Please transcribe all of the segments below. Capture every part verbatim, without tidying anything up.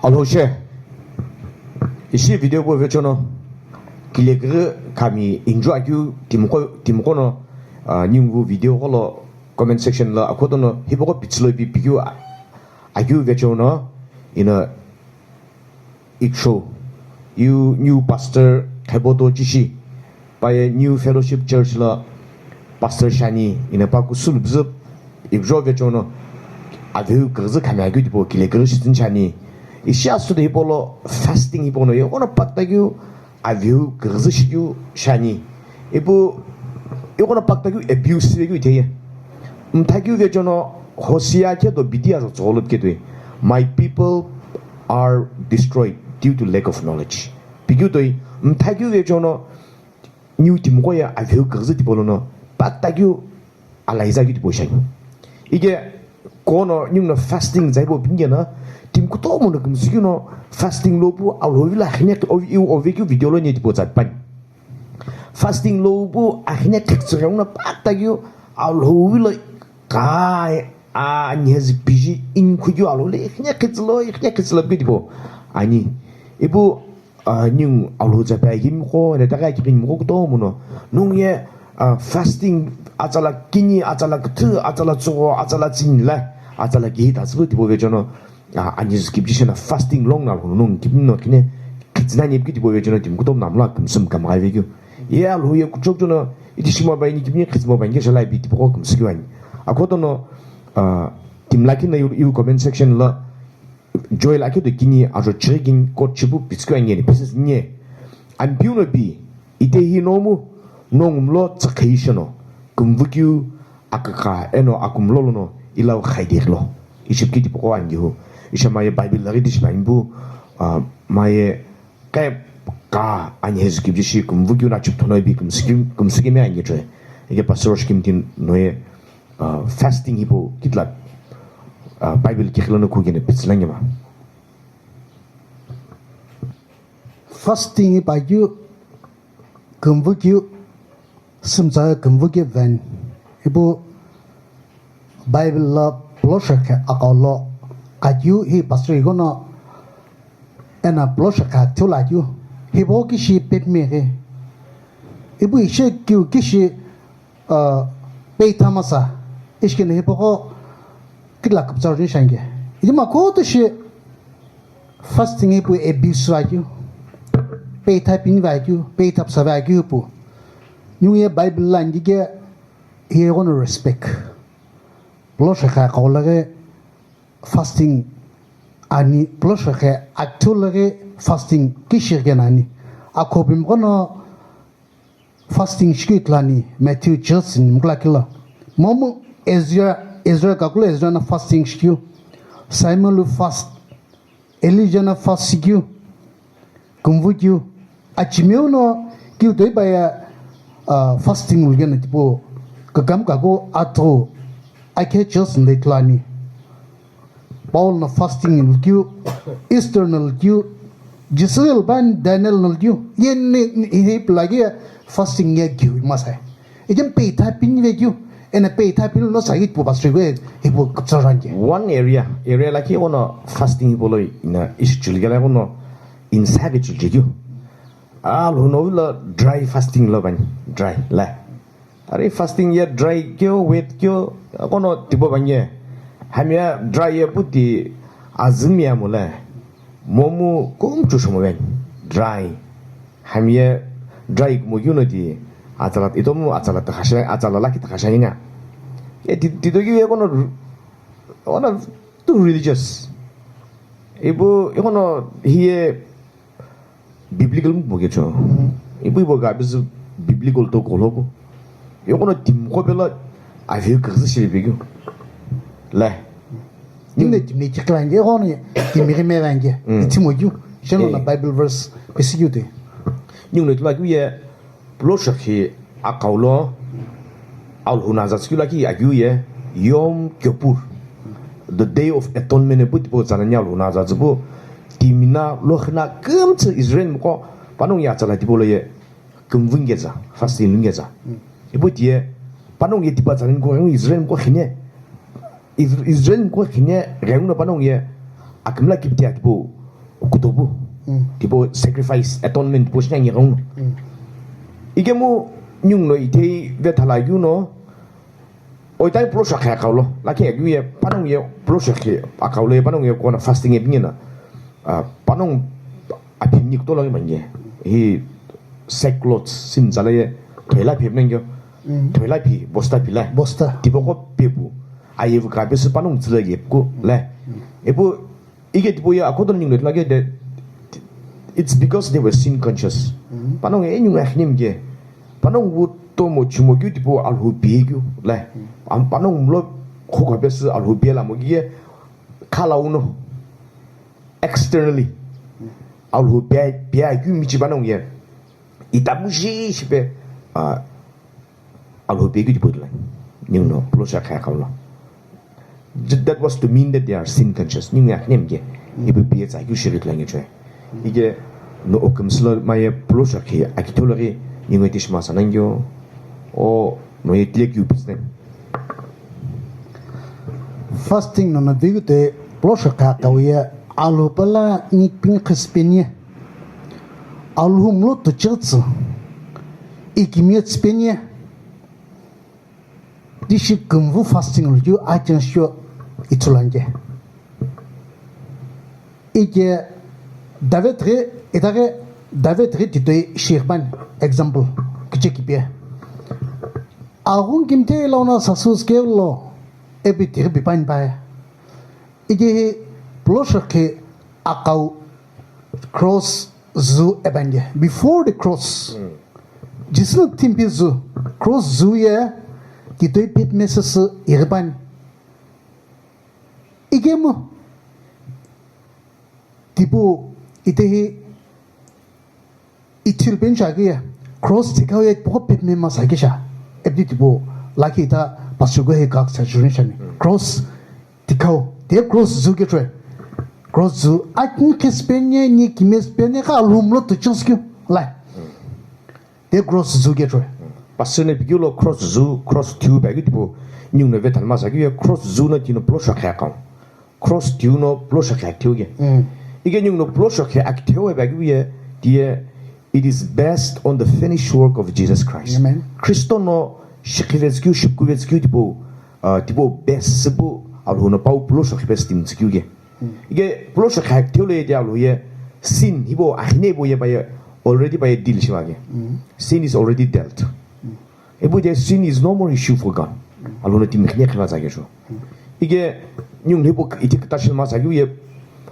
Alhou she. Ishi video bo vechono. Kilekiri kami enjoy akeu timiqo, timiqo no, ah, ningu video qo lo comment section lo akhoto no hipaqo pitsülo ipi pikeu a-, akeu vechono ino iqsho. Yu new pastor Kheboto Chishi. Paye New Fellowship Church lo pastor shiani, ino pa kusulu bzüp, iqjo vechono, aveu kürüzü khamya keu tipau, kile kürü shitsün shiani. Ishi asude hipau lo fasting hipau no, yeqono pakta keu, aveu kürüzü shikeu shiani. Ipu, yeqono pakta keu abuse ve keu itheye. Mtha keu vechono, Hosea khedo bidi ajo tsogolo ketoi. My people are destroyed due to lack of knowledge. Pikeu toi, mtha keu vechono, Niu timiqo ye aveu kürüzü tipau lono, pakta keu alaiza keu tipau shiani. Ike kono ningu no fasting zaibo pinge na, timi kutomo no kümsü keu no, fasting lo pu Alhou vilo akhine, ov-, iu ove keu video lo ni tipau zat pani. Fasting lo pu akhine khiktsü keu no, pakta keu Alhou vilo Ka, a, anhezi piji inkhu keu Alhou le, ikhine khitsülo, ikhine khitsülo keu tipau ani. Ipu, a, ningu Alhou za pai kimiqo, ene takai kimiqo kutomo no. Nungu ye, a, fasting, atsala kini, atsala küthü, atsala tsügho, atsala tsini la, atsala kihi tatsülo tipau vechono. A, anhezi kipiji shena fasting long na Alhou nungu kipini no khine, khitsü nani ipi keu tipau vechono timi kutomo no mla kümsüm kamaghai vekeu. Ye Alhou ye kuchou kuchou no, iti shimo pai ni kipini khitsü mo pai ni kesha la ipi tipaqo kümsü keu ani. Akhoto no, ah, timi lakhi no iu, iu comment section lo, Joel akhedo kini ajo chighi kini quote shipu pitsü keu ani ni, pieces nye. Ampeu no pi, ite hi nomu, nongu mlo tsükhei sheno, kümvükeu, akaka, eno akumlo lono, ilau khaide lo. Ishi pi keu tipaqo ani hu. Ishi maye Bible laghi tishi pa ani pu, ah, maye Qe ka anhezi kipiji shi kümvükeu no achipthono ipi kümsü keu, kümsü kemi ange choi. Ike pastor shi kimitin noye, ah, fasting hipau kitila, ah, Bible kiqilo no kukene pitsüla ngema. Fasting ipa keu kümvükeu Sümtsa kümvükeu veni. Ipu Bible lo Puloshokhei aqau lo qakeu hi pastor ighono eno Puloshokhei akthulu akeu. Hipau kishi pepmi ghi. Ipu ishi keu kishi, uh, peitha masa. Ishi keno hipaqo kitila küpütsa runi shange. Ijima kutu shi Fasting ipu abuse va keu, peitha pini va keu, peitha psa va keu pu. Ningu ye Bible line dike hiye ghono respect. Puloshokhei aqau lo ghi fasting ani, Puloshokhei akthulu ghi fasting kishi ghi nani. Akhopimi ghono Fasting shikeu ithulu ani, Matthew, Jude, Mkula kilo. Momu Ezra, Ezra kakulo Ezra no fasting shikeu. Simon lu fast, Elijah no fast shikeu. Kümvükeu. Achimeu no keu toi pa ye, ah, fasting lukena tipau. Kakam kaku athu. Akhe Jude no ithulu ani. Paul no fasting lukeu, Esther no lukeu, Jezebel bani Daniel no lukeu, ye ne, ne, he pila ke fasting ye keu masai. Ijem peitha pini ve keu, ena peitha pini no sagi pu pastor ko, he pu kapsa range. One area, area lakhi ono fasting hipau lo ina ishi chili gala ono insa ke chili keu. Ah, lo no lo dry fasting lo bani, dry la. Ari fasting ye dry keu, wet keu, kono tipau bani ye. Hami ye dry ye puti azimi ya mule. Momu kumchu shomo bani. Dry. Hami ye dry kumo keu no ti atsala, itomu atsala takhasha, atsala lakhi takhasha ina. Ye ti, tito keu ye kono, kono too religious. Ipu, ikono hiye Biblical mu bo kecho. Ipu ibo ga bizu biblical to kolo bo. Yokono timi ko bela avi kagzi shiri bigyo. La. Timi timi chikla nge kono timi ke me vange. Timo yu. Sheno na Bible verse pesi yu te. Nyung le tula yu ye. Puloshokhei aqau lo Alhou no aza tsükeu lakhi akeu ye Yom Kippur, the Day of Atonement ipu tipau tsa nani Alhou no aza tsü pu timi no lo khina kümtsü Israel mko panongu ye atsala tipau lo ye kümvü nge tsa, fasting nge tsa. Ipu tiye panongu ye tipa tsa nani ko Israel mko khine Is-, Israel mko khine ghengu no panongu ye akümla kipti atipu kutopu. Mm. Tipau sacrifice, atonement tipau shina ngi ghenguno. Mm. Ikemu ninguno ithei vethala keu no, oitai pulosho khe kaulo, lakhi akeu ye, panongu ye pulosho khe akaulo ye, panongu ye kona fasting ye pingena, ah, panongu aphimni kutolo mangi. Hi sackcloth sin zala ye, thoila phe nengyo. Mm. Thoila phi, bosta phi la. Bosta. Tipau ko pepu. Ayevu ka pesu panongu tsüla ye ku la. Mm. Epu Ike tipau ye akoto ninguno ithulu akeu de, it's because they were sin conscious. Mm. Panongu ye ningu akhine mike. Panongu wu tomo chumo keu tipau Alhou pie keu la. Mm. Am-, panongu mlo khokha pesu Alhou pie la mo ye khala uno. Externally. Mm. Alhou pie, pie keu michi panongu ye. Itamu shi shipe, ah, Alhou pie keu tipau ithulu ani. Ninguno pulosho khe kaulo. Th-, that was to mean that they are sin conscious. Ningu akhine mike. Mm. Ipu pie tsa keu shighi ithulu ani choi. Ike no okumslo maye pulosho khe akitholo ghi ningu tishi masa nangyo. O no ye tle keu business. Fasting no na vigu te pulosho khe kauye Alhou pala ni pin khespenie. Alhou mlo tuchighi tsü, ikimiye tsüpeni, tishi kümvü fasting lo keu achen shio ithulu ani ke. Ike David ghi, itaghi David ghi titoi shi ghipani, example, kiche kipe. Aghungu kimthe lo na sasus keu lo, epi tighi pipani paye. Ike hi pulosho khe akau cross zu epanye. Before the cross. Mm. Jisü no thimpi zu, cross zu ye, titoi pep mesüsü ighipani. Ikemu, tipau, ite hi, Ithulu peni shi akeu ye, cross thikhau ye tipau pep me masa keu sha. Epdi tipau, lakhi ita pastor go he kak sa juni shani. Mm. Cross thikhau, te cross zu keu choi. Cross zu, akini khes peni, ni kimes peni, kha Alhou mlo tuchighi keu, lai. Te cross zu keu choi. Pastor no pikeu lo cross zu, cross thiu pi akeu tipau, ninguno vethala masa keu ye, cross zu no tino pulosho khe akau. Cross thiu no pulosho khe akeu ke. Mm. Ike ninguno pulosho khe akeu pi akeu ye, tiye, it is based on the finished work of Jesus Christ. Amen. Kristo no shikhive tsükeu, shipkuve tsükeu tipau, ah, tipau best süpu Alhou no pau pulosho khe best tim tsükeu ke. Mm. Ike pulosho khe akeu lo ye tiye Alhou ye sin hipau akhine hipau ye paye already paye deal shiva ke. Mm. Sin is already dealt. Mm. Ipu tiye sin is no more issue for God. Alhou no timi khine khiva tsakeu sho. Ike ningu hipau ithi kütashil masa keu ye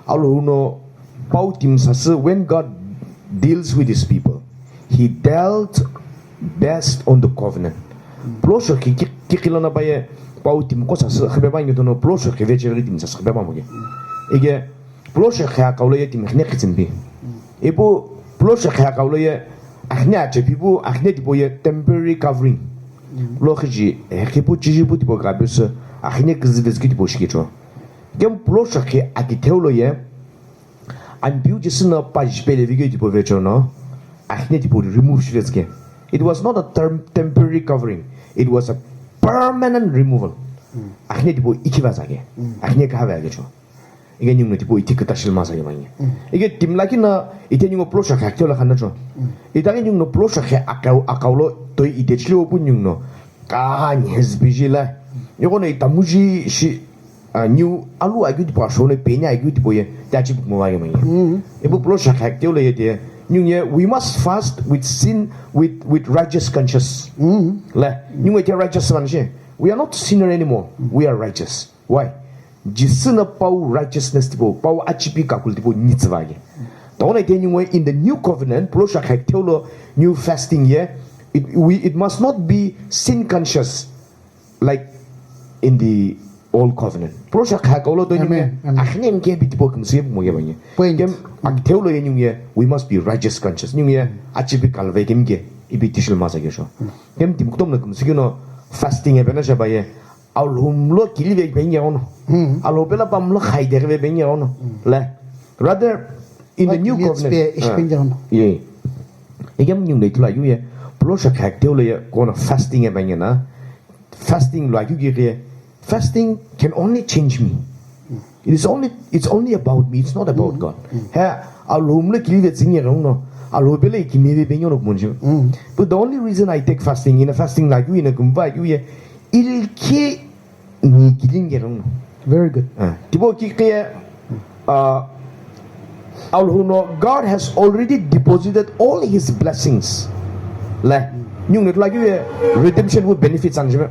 Alhou no pau timi sasü when God deals with his people, he dealt based on the covenant. Pulosho khe ki, ki, kilo na paye pau timi ko sasü khipe pa ngi tono pulosho khe vecheri timi sasü khipe pa mo ke. Ike Pulosho khe akau lo ye timi akhine khitsümpi. Ipu pulosho khe akau lo ye akhine achepipu, akhine tipau ye temporary covering. Lo khiji, eh, khipu chijipu tipau kapisu, akhine kizüvetsükeu tipau shikicho. Kemu pulosho khe akitheu lo ye, Ampeu Jisü no paji pele vigeu tipau vecho no, akhine tipau remove shivetsüke. It was not a term, temporary covering. It was a permanent removal. Akhine tipau ikhiva tsake. Akhine kahava akecho. Ike ninguno tipau ithi kütashil masa ye mangi. Ike timi lakhi no ite ningu pulosho khe akitheu lo khanacho. Itaghi ninguno pulosho khe akau, akau lo toi ite chilo pu ninguno. Ka ni hezbiji la. Yoko no itamuji shi, ah, niu alu akeu tipau asho no peni akeu tipau ye. Tachi bukmo va ye mangi. Ipu pulosho khe akitheu lo ye te. Ningu ye, we must fast with sin, with, with righteous conscience. La. Ningu ye righteous man shi. We are not sinner anymore. We are righteous. Why? Jisü no pau righteousness tipau, pau achipi kakul tipau nitsüva ye. Tongona ite ningu in the new covenant, pulosho khe akitheu lo new fasting ye, it, we, it must not be sin conscious like in the old covenant. Pulosho khe akau lo to ningu akhine mike pi tipau kümsü ye mo ye mangi. Kemu akitheu lo ye ningu ye, we must be righteous conscious. Ningu ye achipi kalve kemu ke, ipi tishil masa kesho. Kemu timi kutomo no kümsü keu no fasting ye pena shaba ye, Alhou mlo kilive peni ono. Alhou pela pa mlo khaideghive peni ono. La. Rather, in the new covenant. Ye. Ike ninguno ithulu akeu ye, pulosho khe akitheu lo ye, kono fasting ye peni na. Fasting lo akeu ke ye, fasting can only change me. It's only, it's only about me, it's not about God. He Alhou mlo kilive tsüni ghenguno, Alhou pelo ikimiye pe penguno kumonji. But the only reason I take fasting, ina fasting lakeu, ina kumva akeu ye, ilki ni kilinge ghenguno. Very good. Ah, tipau ki khe, ah, Alhou no, God has already deposited all his blessings. Le, ningu ne tulakeu ye redemption wu benefits anjime.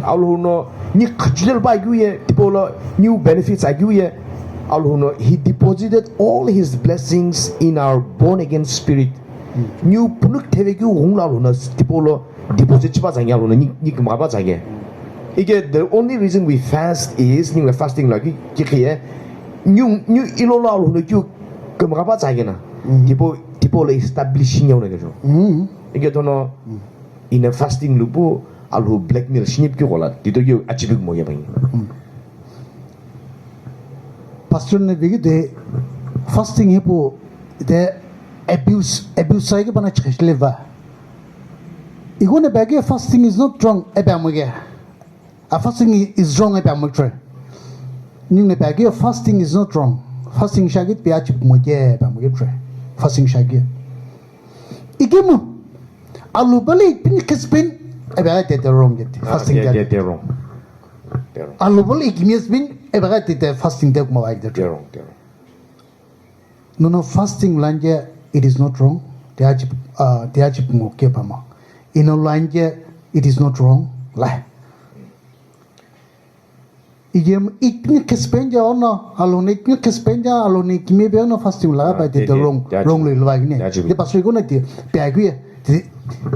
Alhou no, ni khajulel ba akeu ye, tipau lo, new benefits akeu ye. Alhou no, he deposited all his blessings in our born again spirit. New punuk thevekeu ghungu lo Alhou no, tipau lo, deposit chipa zangi Alhou no ni, ni kümghapa tsage. Ike, the only reason we fast is, ningu fasting lo ki, ki khe, ningu, ningu ilo lo Alhou no kiu kümghapa tsage na. Tipau, tipau lo establish shinya uno kejo. Ike tono, ina fasting lupu, Alhou blackmail shinip ki kola, tito kiu achieve mo ye bangi. Pastor ne bigi de fasting hipu de abuse, abuse sai ke bana chikhe leva. Igone bagi fasting is not wrong, ebe amuge. A fasting is wrong, ebe amuge. Ningu ne bagi fasting is not wrong. Fasting shagit pe achieve mo ke, ebe amuge. Fasting shagit. Igemu, Alhou bali pin kispin, ebe ate te wrong get. Fasting te wrong. Alhou bali ikimiye spin, ebe ate te fasting te kuma wai te wrong. Nono fasting lanje, it is not wrong. Te achieve, ah, te achieve mo ke pama. Ino lanje, it is not wrong. Lai. Igemu itni kispenja ono, Alhou no itni kispenja, Alhou no ikimiye pe ono fasting laga bai te wrong, wrong lo ilwa gine. Te pastor ko na te, pe agu ye, te,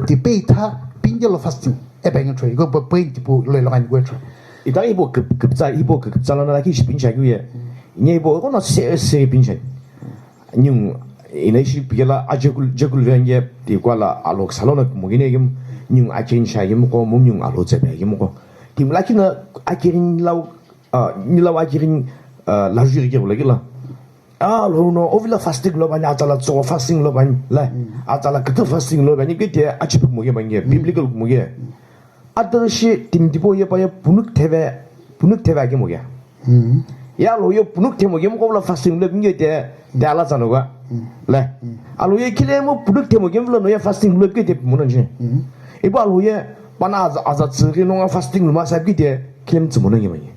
te pe itha, pinje lo fasting. Ebe ngi try, go point pu lo lo ngi go try. Ita ibo kip-, kiptsa, ibo kiptsa lana laki shi pincha kiu ye. Nye ibo kono se, se pincha. Nyung ina ishi pigela ajekul, jekul venge ti kwala alok salona mugine gim, nyung akin sha gim ko mum nyung alo tsebe gim ko. Tim lakina akirin lau, ah, ni lau akirin, ah, la juri ke ulagila. Ah, lo no, ovila fasting lo bani, atala tso fasting lo bani, la. Atala kete fasting lo bani, kete achipik mo ge bani, biblical mo ge. Atala shi tim tipo ye pa ye punuk theve, punuk theve ake mo ge. Ya lo ye punuk themo ge mo ko la fasting lo bani te, te ala tsano ga. La. Alo ye kile mo punuk themo ge lo no ye fasting lo ke te mo no je. Ibo alo ye pana aza, aza tsiri no fasting lo ma sa ki te, kile mo mo no ge bani.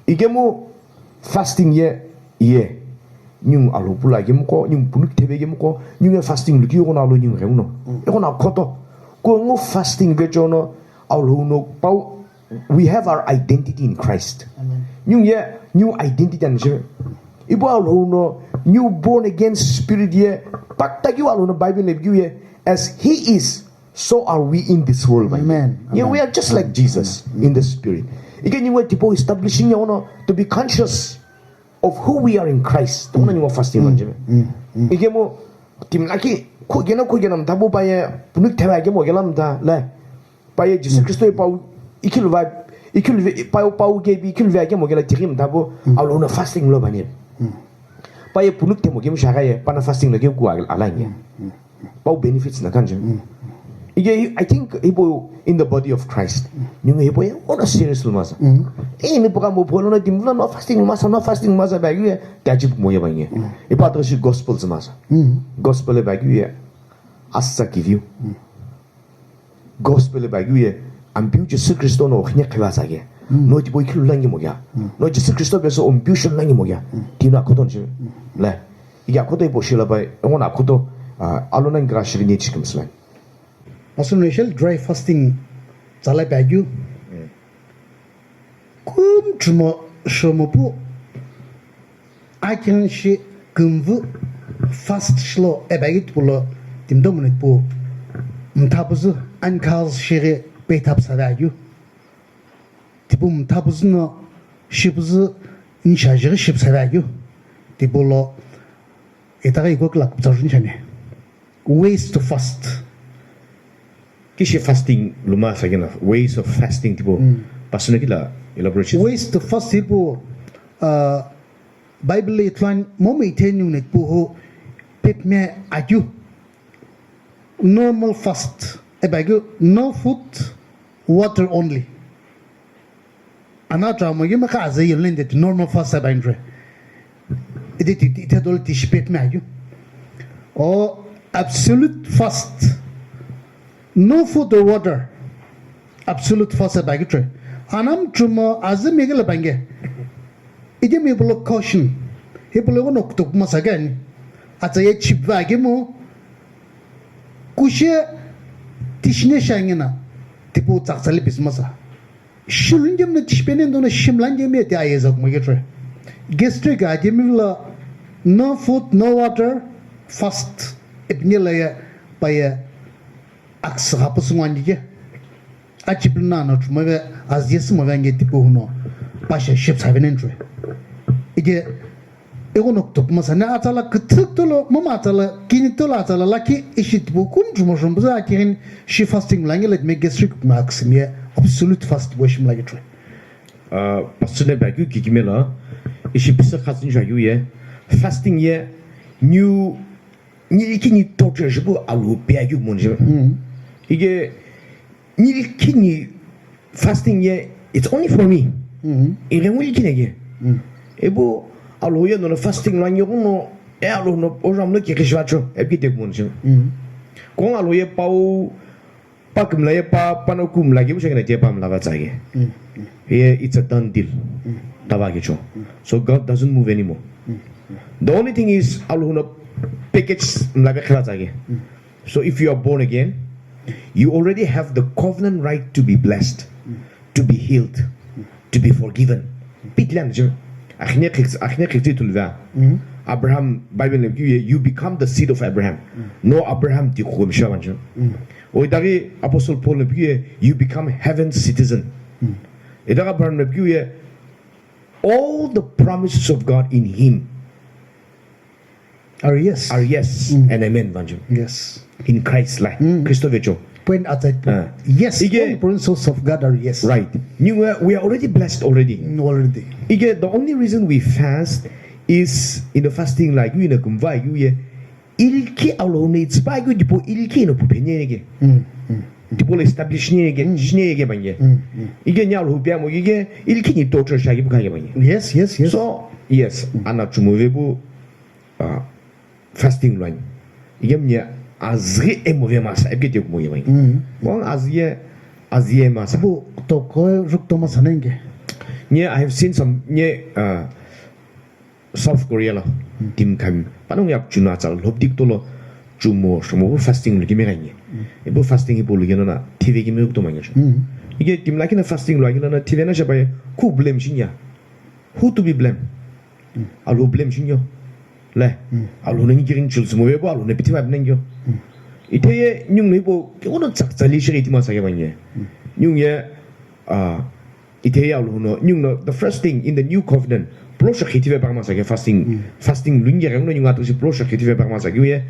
Ikemu fasting ye, ye. Nyung alo pula kemu ko, nyung punuk thebe kemu ko, nyung ye fasting luki yoko na alo nyung reuno. Yoko na koto. Ko ngu fasting ke chono, alo no pau, we have our identity in Christ. Amen. Nyung ye, new identity and je. Ibo alo no, new born again spirit ye, pakta ki alo no Bible le ye, as he is, so are we in this world, my dear. Amen. Yeah, we are just like Jesus in the spirit. Ike niwa tipo establishing ya ono to be conscious of who we are in Christ. Tuna niwa fasting manjime. Ike mo tim laki kugena kugena mtabu pa ye punuk thela ke mo gela mta la. Pa ye Jesus Christ pa ikilva ikilve pa pa ke bi ikilve ke mo gela tirim tabu. Alo na fasting lo bani. Pa ye punuk themo ke mo shaga ye pa na fasting lo ke ku ala ye. Pau benefits na kanjim. Ige, I think ibo in the body of Christ. Ningu ibo ye ona serious lo masa. E ni poka mo polo na tim lo no fasting masa, no fasting masa ba ye taji mo ye ba ye. Ibo atra shi gospel masa. Gospel ba ye asa kiviu. Gospel ba ye ampiu Jesus Christ no khine khela sa ye. No tipo ikhilu langi mo ya. No Jesus Christ be so ampiu shon langi mo ya. Tina koton shi. La. Iya koto ipo shila bai, ngona koto, ah, alo nang gra shigini chikim slan. Pastor Rachel dry fasting tsala pagyu. Kum chumo shomo pu. Akin shi kumvu fast shlo ebagi pulo timdo munit pu. Mthapuzu ankaz shiri petap sa pagyu. Tipu mthapuzu no shipuzu nishajiri shipsa pagyu. Tipu lo Itaghi iko kila kuptsarjuni chani. Ways to fast. Kishi fasting luma sakina, ways of fasting tipo. Pasuna kila elaborate. Ways to fast tipo, uh, Bible le itluan momu ithenu ne puhu pepme akyu. Normal fast. Ebagyu no food, water only. Ana tsa mo yema ka aza yelende normal fast aba intre. Ide ti ti tadol ti shipet me ayu. O absolute fast. No food or water. Absolute fast aba kitre. Anam chumo aza megela bange. Ide me bolo caution. He bolo no kutuk masagani. Atsa ye chipva ke mo. Kushe tishine shangena. Tipo tsaksali bismasa. Shulun jemna tishpenen dona shimlan jemye te ayeza kumagetre. Gastric ajemi la no food, no water, fast. Ipnila ya pa ya aksgha pusungwan dije. Achiplina no chumave azies mave ange tipu huno. Pasha ship savenentre. Ije Ego no kutup masa ne atsala küthük tolo, mama atsala kini tolo atsala laki ishi tipu kum chumo shumbuza akirin shi fasting langi let me gastric marks me absolute fast worship lagi try. Ah, pastor ne bagyu kikime la, ishi pisa khatsin shagyu ye, fasting ye, new, ni iki ni torture shibu alu pe agyu monje. Mm. Ige, Nilkhini fasting ye, it's only for me. Mm-hmm. Ire ngu likhine ke. Mm. Ebu alo ye no fasting lo anyo no, e alo no program lo ke kishwa cho, e ke tek mun shin. Mm. Kong alo ye pau, pa kumla ye pa, pa no kumla ke bu shakina te pa mla ba tsage. Mm. Ye, it's a done deal. Mm. Taba ke cho. Mm. So God doesn't move anymore. Mm. The only thing is, alo no package mla be khala tsage. Mm. So if you are born again, you already have the covenant right to be blessed, to be healed, to be forgiven. Pitlan je. Akhne khik-, akhne khikti tulva. Mm. Abraham, Bible le piye, you become the seed of Abraham. Mm. No Abraham di khum shawan je. Mm. O idari Apostle Paul le piye, you become heaven's citizen. Mm. Idari Abraham le piye, all the promises of God in him Are yes. Are yes Mm. and amen, vanju. Yes. In Christ, like, Mm. Christo vecho. Point outside point. Ah. Yes, Ige- all the promises of God are yes. Right. You were, we are already blessed already. Mm, already. Ige, the only reason we fast is in the fasting, like, you in a kumva, you ye, ilki alo ne it's ba you dipo ilki no pupenye ke. Mm, mm. Dipo establish ne ke, Mm. shine ke banye. Mm, mm. Ige nya lo pia mo ige ilki ni torture shagi buka ke banye. Yes, yes, yes. So, yes, Mm. ana chumuve bu Ah, fasting luani. Iyam nya azghi emove masa, epke te kumo yemai. Mm. Wang azye, azye masa. Bu toko rukto masa nenge. Nye, I have seen some, nye, ah, South Korea la, Mm. Tim kami. Panung yap chuna chal, lobdik tolo, chumo, chumo, bu fasting lu kime kanye. Mm. Ibu fasting ibu lu kena na, T V kime rukto manye. Mm. Ike Tim lakina fasting lu akina na, T V na shabai, ku blame shinya. Who to be blamed? Mm. Alhou blame shinyo. Le. Mm. Alhou na ngikiring chul sumo yebo, alhou na pitiwa binengyo. Mm. Ite ye nyung na ibo, ke ono tsak tsali shiri iti masa ke banye. Mm. Nyung ye, ah, ite ye alhou no, nyung no, the first thing in the new covenant, pro shakhi tive pa masa ke fasting, Mm. fasting lungi ke nyung atu si pro shakhi tive pa masa ke ye.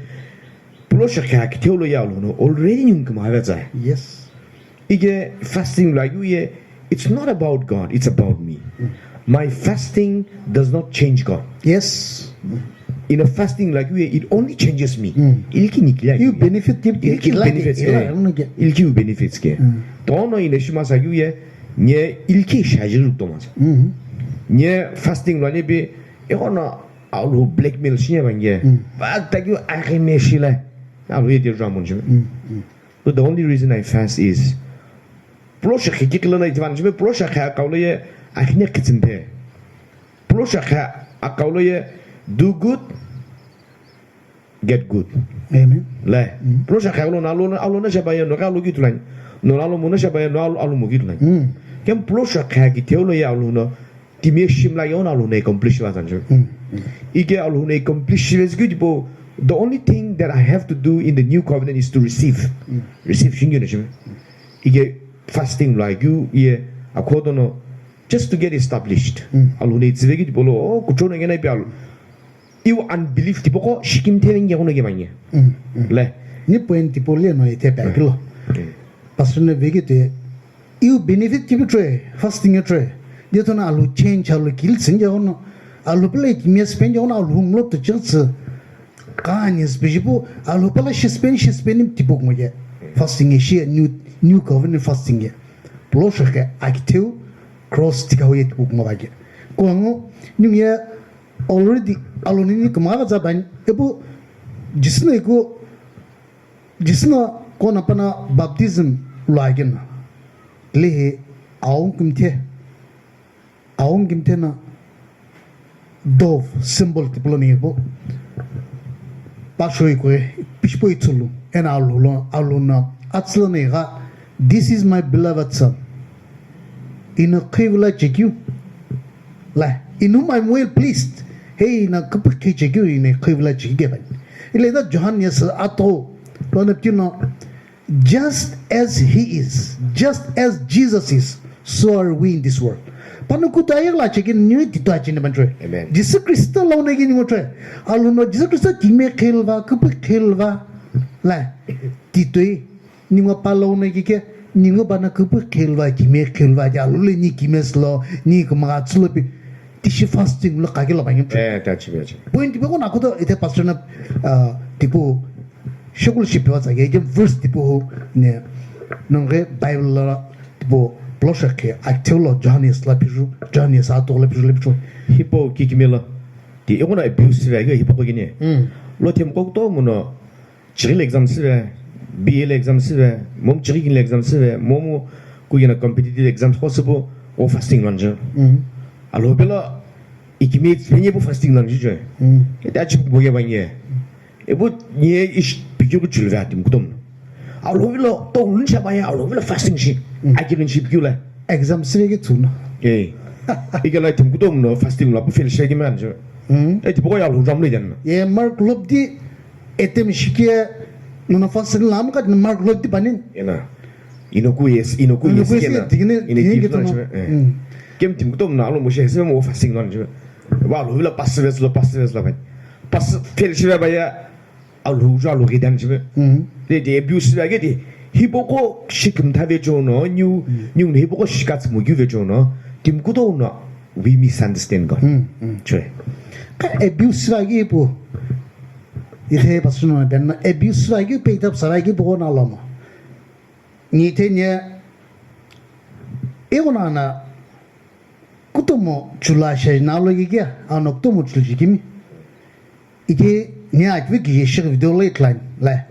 Pro shakhi ha kitheu lo ye alhou no, already nyung kuma hava tsa. Yes. Ike fasting lo ayu ye, it's not about God, it's about me. Mm. My fasting does not change God. Yes. In a fasting lo ayu ye, it only changes me. Mm. Ilki nikila You ayu ye. benefit tip Ilki tip benefits, like, yeah, yeah, ke. yeah. Ilki u benefits ke. Mm. Tono ine shima sa ayu ye, nye ilki shajiru tomas. Mm. Nye fasting lo ane be, e kono alu blackmail shinya bange. Mm. Ba ta yu a me shila. Alu ye de ramon jime. Mm. Mm. But the only reason I fast is, pro shakhi ki kila na itivan jime, pro shakhi akau lo ye, akhne kitsimpe. Pro shakhi akau lo ye, do good, get good. Amen. Le. Mm. Pro shakhi akau lo na, lo na, lo na shabaye, no ka lo gitu lan. No lo mo na shabaye, no lo, lo mo gitu lan. Mm. Kem pro shakhi ki teu lo ye, lo no, Timi shimla yona alhou na accomplish va zanjo. Mm, mm. Ike alhou na accomplish shivez gyu tipo, the only thing that I have to do in the new covenant is to receive. Mm. Receive shingi na shim. Ike fasting lo ayu ye akhodo no just to get established. Mm. Alhou na itsive gyu tipo lo, oh, kucho na ngena ipi alhou. Iu unbelief tipo ko shikim theveng yakuno ke manye. Mm, mm. Le. Ni point tipo le no ite pa kilo. Mm. Pastor ne vegete iu benefit kibi try, fasting e try. Dia tona alu change, alu kil sing yakuno. Alu pele kimia spend yakuno, alu humlo to chirtsi. Kani special po, alu pele shi spend, shi spend tipo mo ye. Fasting e shi new, new covenant fasting e. Pro shakhi akiteu. Cross tikahu ye tipu kumabake. Kuangu, ningu ye already alonini kumaba za bani. Epu, jisino iku, jisino kona pana baptism lo agena. Lehe, aung kumthe. Aung kimthe na dove symbol tipilo ni ipu. Pasho ikwe, pishipo itsulu, ena alulo, aluno, atsilo ni gha, "This is my beloved son. Ino khivila chekyu." La, "In whom I'm well pleased." Hey, ina kupikhi chekyu, ina khivila chekyu ke bani. Ile da Johannes ato, lona ptino, "Just as he is, just as Jesus is, so are we in this world." Pano kutu ayek la cheke niwe tito achine banchwe. Amen. Jisu Kristo la unegi ningo chwe. Aluno Jisu Kristo kime khelva, kupu khelva. La, titoi, ningo pala unegi ke, ningo bana kupu khelva, kime khelva, ya lule ni kime slo, ni kumaga tsulo pi. Tishi fasting lo kake lo bangi chwe. Eh, ta chibe chibe. Point beko na koto ite pastor na, ah, tipu, Shokulu shipewa tsage, ike verse tipau ne, nonghe Bible la tipau, Polosho khe, aktheu lo Johannes la piju, Johannes ato la piju, la piju. Hipau kikimelo, ti ikona abuse sive, ike hipau kine. Mm. Lo them kok to muno, chigil exam sive, B A le exam sive, mom chigil exam sive, mom kuyena competitive exam possible, o fasting lanje. Mm. Alo bela, ikimi penye bu fasting lanje je. Mm. Ita chip boge banye. Epu nye ish pikir ku chulve atim kutom. Alo vilo to ulun chaba ya, alo vilo fasting shi. Mm. Akirin shi pikir la. Exam sire ke tuna. Eh. Ike la tim kutom no fasting la pu fail shi ke man jo. Mm. Eh, tipo ko ya lo jam le jan. Ye mark lop di etem shike no na fasting la am kat mark lop di panin. Ena. Inoku yes, inoku yes, inoku yes kena. Tigine, tigine ke tuna. Eh. Mm. Kem tim kutom na alo mo shi hese mo fasting lan jo. Wa alo vilo pass ves lo, pass ves lo bai. Pass fail shi ba ya. Alhou ju alhou ghi dan chibe. Mhm. De, de abuse shive ghi de. Hipau ko shikimtha ve chono, new, new hipau ko shikatsumu keu ve chono. Tim kudo no, we misunderstand God. Mhm, mhm. Chue. Ka abuse shive ghi pu. Ithe pastor no ben abuse shive ghi pe itap sara ghi pu ko na lomo. Ni the nye, ego na na, kutomo chula shai na lo gige, ano kutomo chula jikimi. Ike ni akve ki shek video late line, la.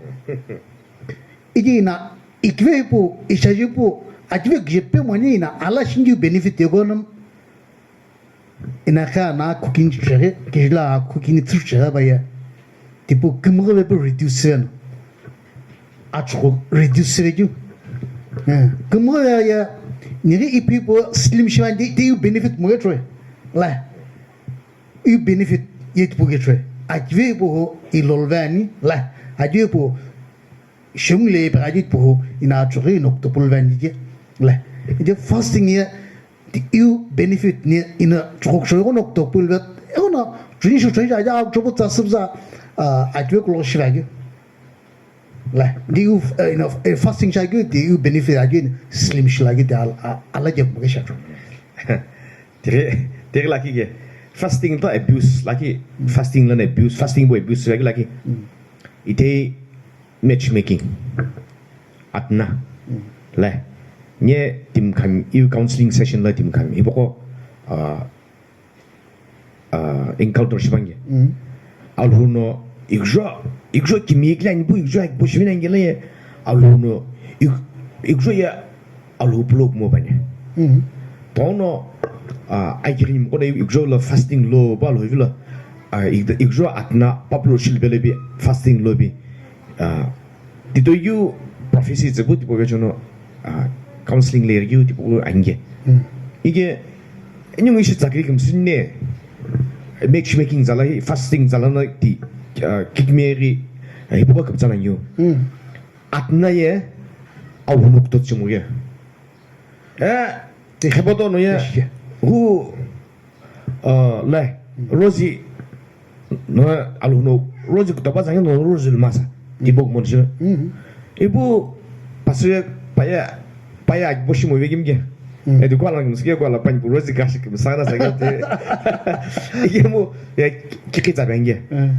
Ike na, ikve ipu, ishaji ipu, akve ki pe mani na, ala shingi benefit ego nam. Ina kha na cooking chighi, kishila cooking tsur chighi ba ya. Tipu kumghi ve pu reduce ve no. Achuko reduce ve kyu. Eh, kumghi ve ya, nighi ipi pu slim shiva di, di you benefit mo getro. La. You benefit yet pu getro. Ajve pu ho ilol ve ani. La. Ajve pu shung le pe ajit pu ho ina achuko ino topul ve ani je. La. Ije fasting ye Ti iu benefit ni ina chokok shoyi kono topul vet, ego na, chuni sho chai ja, chobo tsa sibza, ah, atwe kulo shiragi. La, di iu, eh, ina, eh, fasting shagi, di iu benefit agi, slim shilagi, di al-, a-, ala je mo ke shacho. Tere, tere laki ke, fasting to abuse, laki, fasting lana abuse, fasting bo abuse shagi laki. Mm. Ite matchmaking. Atna. Mm. Le. Nye tim khami, iu counseling session la tim khami. Hipoko, ah, ah, encounter shipange. Mm. Alhuno, ikjo, ikjo kimi ikla nipu ikjo akbo shivina ngela ye. Alhuno, ik-, ikjo ya Alhou pulo kumo bani. Mhm. Tono, ah, aikirim kono ikjo lo fasting lo ba lo vilo. Ah, ik-, ikjo atna paplo shil bele bi fasting lo bi. Ah, tito yu prophecy zebu tipo vechono, ah, counseling le yu tipo ange. Mhm. Ike, enyu ngi shi zakri kim sinne, matchmaking zala hi, fasting zala na ti, ah, kikmeri, ah, hipo ba kapchana yu. Mhm. Atna ye, au hunuk to chimu ye. Eh, ti kheboto no ye. Yes, yeah. Hu, uh, le, Rosie, no, alu no, Rosie kutoba zangi no, Rosie lumasa. Ti bok mon shi. Mhm. Ibu, pasue, paya, paya, boshi mo vegim ge. Mm. Eh, di kwa la, mske kwa la, pan, Rosie kashi, kim sana sa ge. Iye mo, ya, kiki tabenge. Mm.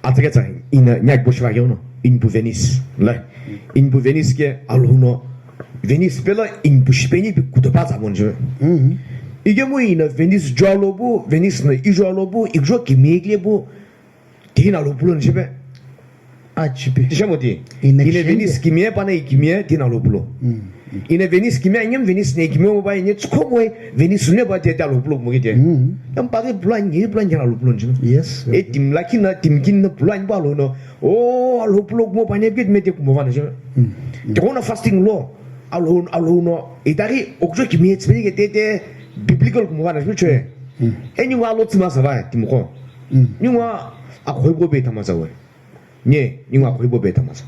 Atike tsa ina nyak bo shiva keuno, inpu Venice. La, inpu Venice ke alhuno, Venice pelo inpu shipeni pi kutopa tsa monjo. Mhm. Ikemu ina Venice jualo bu, Venice na ijualo bu, ikjo kimie kile bu, tina lo pulo njipe. Achipe. Tisha moti. Ina Ina kishenge. Venice kimie pana ikimie, tina lo pulo. Mm. Ina Venice kimie, anyem Venice ne kimie mo ba, ine tsuko mo, Venice ne ba, te ta lo pulo mo kite. Mm. Yam pari pulo, ngi pulo, ngi lo pulo njipe. Yes. E tim lakina, tim kin na pulo, ngi ba lo no. Oh, lo pulo mo ba, ne bit me te kumo ba na njipe. Mm. Te kona fasting lo. Alhou, alhou no, itaghi okjo kimi etsipeni ke tete biblical kumugha na shuchwe. Mm. Eni wa lo tsima sa vai, timukho. Mm. Ni wa akhoi bo be tama sa we. Nye, ni wa akhoi bo be tama sa.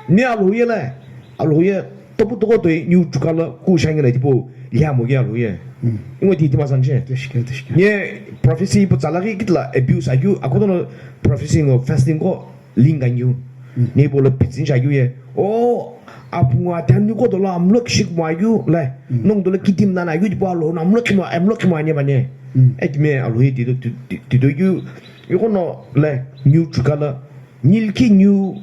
Ni alhou ye la, alhou ye, topu toko toi, ni uchuka la, ku shangi la tipo, liha mo ye alhou ye. Mm. Ni wa di tima sa nche. Tishke, tishke. Nye, prophecy ipo tsalaghi kitla, abuse, agiu, akoto no prophecy ngo, fasting ko, Linganyu. Mm. Nebo lo pitsin shagyu ye. O, apungu atanu ko dolo amlo kishik mo ayu, le. Mm. Nong dolo kitim nana ayu, tipo alo, na amlo kimo, amlo kimo ane bane. Mm. Ekme alo hi tido, ti-, ti-, tido yu, yuko no, le, new chukala, nil ki new,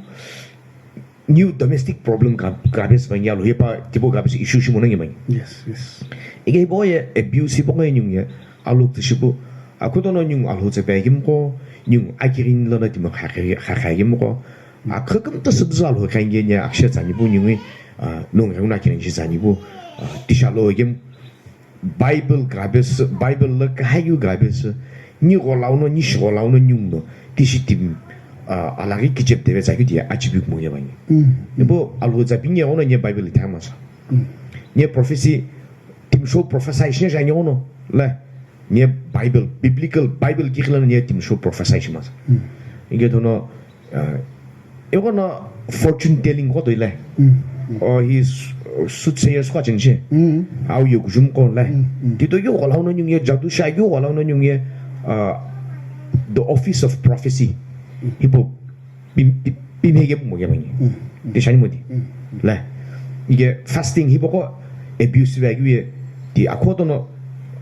new domestic problem ka, ka bes bang ya lo, ye pa, tipo ka bes issue shimo nangi bang. Yes, yes. Ike bo ye, abuse bo ngai nyung ye, Alhou tsüshipu, akhutono nyungu alhou tsüpe akimqo, nyungu akirin lono timi khakhe-, khakhe akimqo. Akhakümta sübzü alhou khange nya akshe tsanipu nyungu, ah, nung renguna akirin shi tsanipu, ah, tisha lo akim. Bible gabes, Bible lo kahayu gabes, ni gholauno, ni shigholauno nyungu no, tishi tim, ah, alaghi kichep deve tsakyu dia achibik mo yabani. Mm. Nebo alhou tsapinye ono nye Bible ithamasa. Mm. Nye prophecy, Timsho prophesy shina shani ono, le, nye Bible, biblical Bible kikhila nye timsho prophesy shimasa. Mm. Inge tono, uh, egono fortune telling ko toile. Mm. Mm. Oh, he's, uh, soothsayers ko chenche. Mm. Au yo kujum ko le. Mm. Mm. Tito yo wala ono nyung ye jadu sha yo wala ono nyung ye, uh, the office of prophecy. Mm. Hipo Pim-, pi-, pimhege pumo ye mangi. Mm, mm. Ti shani modi. Mm, mm. La. Ige fasting hipoko abuse ve agiye. Ti akhoto no,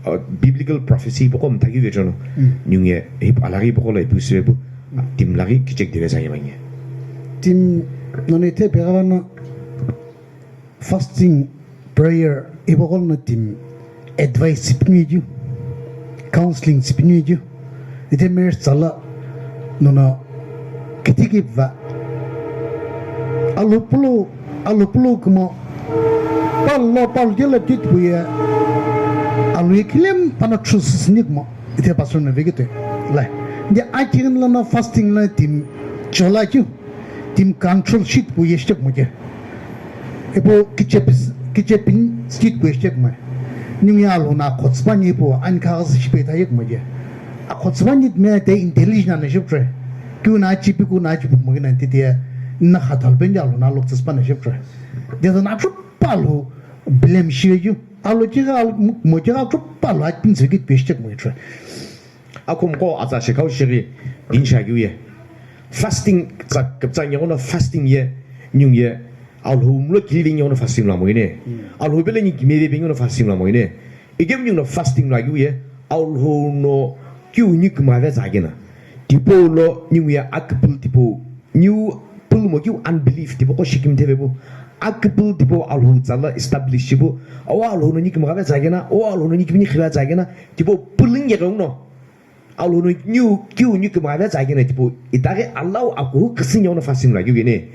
uh, biblical prophecy hipoko mthagi ve jono. Mm. Nyunge hip alagi hipoko lo abuse ve bu. Mm. Tim lagi kichek deve sa ye mangi. Tim none te pegavano fasting, prayer, ipo gholo no timi advice sipiniju, counseling sipiniju, ite marriage tsala nono kitiki va. Alupulu, alupulu kumo, palo, palo jela titpuye, alu ikilem pana truth sinik mo, ite pastor na vegete. Lai, de akin lono fasting na timi chola ju. Timi control shit pu yeshtek moje. Ipu kichepis, kichepin shit pu yeshtek moje. Ningi aluna khotspa ni pu ani kagas shipe ta yek moje. A khotspa ni me te intelligent na shipre. Kyu na chipi ku na chipi moje na titi na khatal pen ja aluna lok tspa na shipre. De na tru palu blame shi ju. Alu chiga alu moje ga tru palu akin se git pu yeshtek moje. Akhumqo atsa shikau shighi din shagyu ye. Fasting tsa, tsa nyegono fasting ye, nyung ye, Alhou mlo kili nyegono fasting lo amo ine. Mm. Alhou bele ni kimebe nyegono fasting lo amo ine. Igem nyung no fasting lo agyu ye, Alhou no kyu ni kumave tsa gena. Tipo lo nyung ye akpul tipo New pulumo kiu unbelief tipo ko shikim theve bu. Akipul tipo Alhou tsala establish shibu. Awa Alhou no nikim gave tsagena, awa Alhou no nikim ni khiva tsagena, tipo puling ye no. Alhou no new kiu nikim gave tsagena tipo itare allow aku kisin yo no fasting la kiu gene.